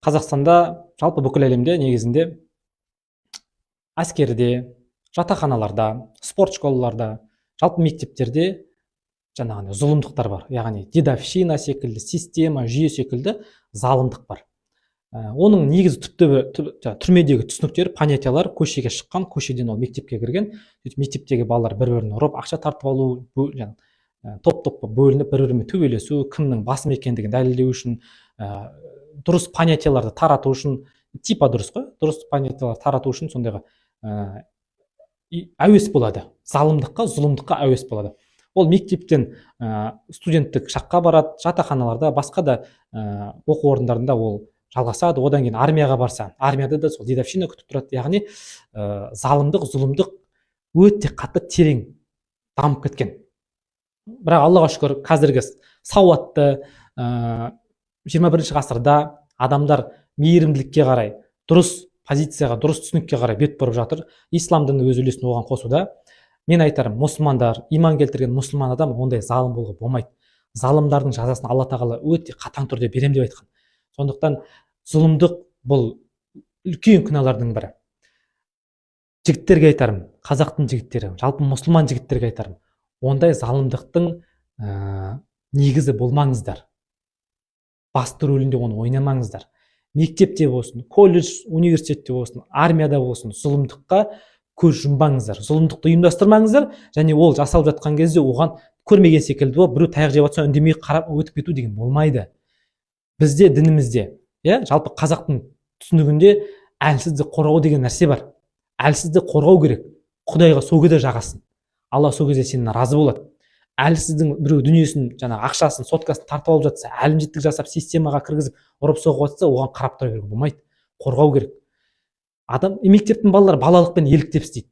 Қазақстанда, жалпы бүкіл әлемде негізінде әскерде, жатақханаларда, спорт школаларда, жалпы мектептерде жаңағындай зұлымдықтар бар, яғни дедовщина секілді система, жүйе секілді залымдық бар. Оның негізі түп түбі, жаңағы түрмедегі түсініктер, понятиялар көшеге шыққан, көшеден ол мектепке кірген. Сөйтіп мектептегі балалар бір бірін ұрып, ақша тартып алу, жаңағы топ топ болып бөлініп, бір бірімен төбелесу, кімнің басым екендігін дәлелдеу үшін, дұрыс понятияларды тарату үшін, типа дұрыс қой, дұрыс понятиялар тарату үшін сондайға әуес болады, залымдыққа, зұлымдыққа әуес болады. Ол мектептен студенттік шаққа барады, жатақханаларда, басқа да оқу орындарында ол жалғасады. Одан кейін армияға барса, армияда да сол дедовщина күтіп тұрады. Яғни залымдық, зұлымдық өте қатты терең дамып кеткен. Бірақ Аллаға шүкір, қазіргі сауатты 21-ғасырда адамдар мейірімділікке қарай, дұрыс позицияға, дұрыс түсінікке қарай бет бұрып жатыр. Ислам діні өз үлесін оған қосуда. Мен айтарым, мұсылмандар, иман келтірген мұсылман адам ондай залым болуға болмайды. Залымдардың жазасын Алла Тағала өте қатаң түрде беремін деп айтқан. Сондықтан зұлымдық бұл үлкен күнәлардың бірі. Жігіттерге айтарым, қазақтың жігіттері, жалпы мұсылман жігіттерге айтарым, ондай залымдықтың негізі болмаңыздар, басты рөлінде оны ойнамаңыздар. Мектепте болсын, колледж, университетте болсын, армияда болсын, зұлымдыққа көз жұмбаңыздар, зұлымдықты ұйымдастырмаңыздар. Және ол жасалып жатқан кезде оған көрмеген секілді болып, біреу таяқ жеп жатса, үндемей қарап өтіп кету деген болмайды. Бізде дінімізде, иә, жалпы қазақтың түсінігінде әлсізді қорғау деген нәрсе бар. Әлсізді қорғау керек, Құдайға сол кезде жағасың, Алла сол кезде сенен разы болады. Әлсіздің біреу дүниесін, жаңағы ақшасын, соткасын тартып алып жатса, әлімжеттік жасап, системаға кіргізіп, ұрып соғып жатса, оған қарап тұра беруге болмайды, қорғау керек. Адам, мектептің балалары балалықпен еліктеп істейді,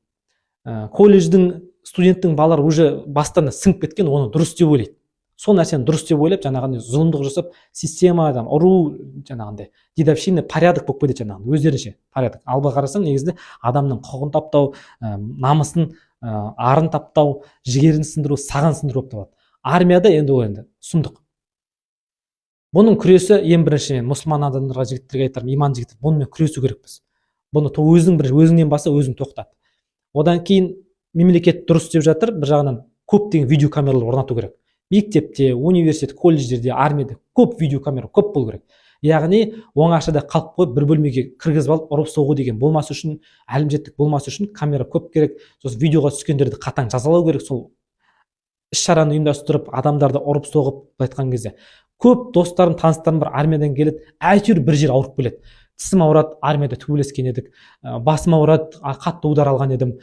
колледждің, студенттің балалары уже бастарына сіңіп кеткен, оны дұрыс деп ойлайды. Сол нәрсені дұрыс деп ойлап, жаңағындай зұлымдық жасап, системадан ұру, жаңағындай дедовщина, порядок болып кетеді, жаңағындай өздерінше порядок. Ал былай қарасаң, негізінде адамның құқығын таптау, намысын, арын таптау, жігерін сындыру, сағын сындыру болып табылады. Армияда енді ол енді сұмдық. Бұның күресі ең бірінші мен мұсылман адамдарға, жігіттерге айтарым, иман жігіттер, бұнымен күресу керекпіз. Бұны өзің бірінші, өзіңнен баста, өзің тоқтат. Одан кейін мемлекет дұрыс істеп жатыр бір жағынан, көптеген видеокамералар орнату керек мектепте, университет, колледждерде, армияда көп видеокамера көп болу керек. Яғни оңашада қалып қойып, бір бөлмеге кіргізіп алып, ұрып соғу деген болмас үшін, әлімжеттік болмас үшін камера көп керек. Сосын видеоға түскендерді қатаң жазалау керек. Сол іс шараны ұйымдастырып, адамдарды ұрып соғып, былай айтқан кезде, көп достарым, таныстарым бар, армиядан келеді, әйтеуір бір жері ауырып келеді. Тісім ауырады, армияда төбелескен едік, басым ауырады, қатты удар алған едім,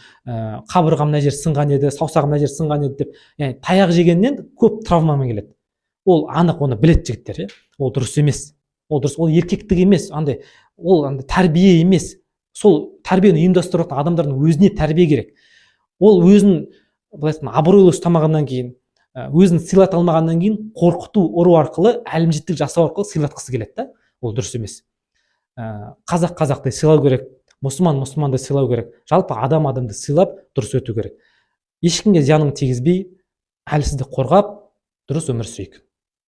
қабырғам мына жері сынған еді, саусағым мына жері сынған еді деп. Яғни таяқ жегеннен көп травмамен келеді. Ол анық, оны біледі жігіттер, иә. Ол дұрыс емес, ол дұрыс, ол еркектік емес андай, ол андай тәрбие емес. Сол тәрбиені ұйымдастырып жатқан адамдардың өзіне тәрбие керек. Ол өзін, былай айтқанда, абыройлы ұстамағаннан кейін, өзін сыйлата алмағаннан кейін, қорқыту, ұру арқылы, әлімжеттік жасау арқылы сыйлатқысы келеді да. Ол дұрыс емес. Қазақ қазақты сыйлау керек, мұсылман мұсылманды сыйлау керек, жалпы адам адамды сыйлап, дұрыс өту керек. Ешкімге зиянын тигізбей, әлсізді қорғап, дұрыс өмір сүрейік.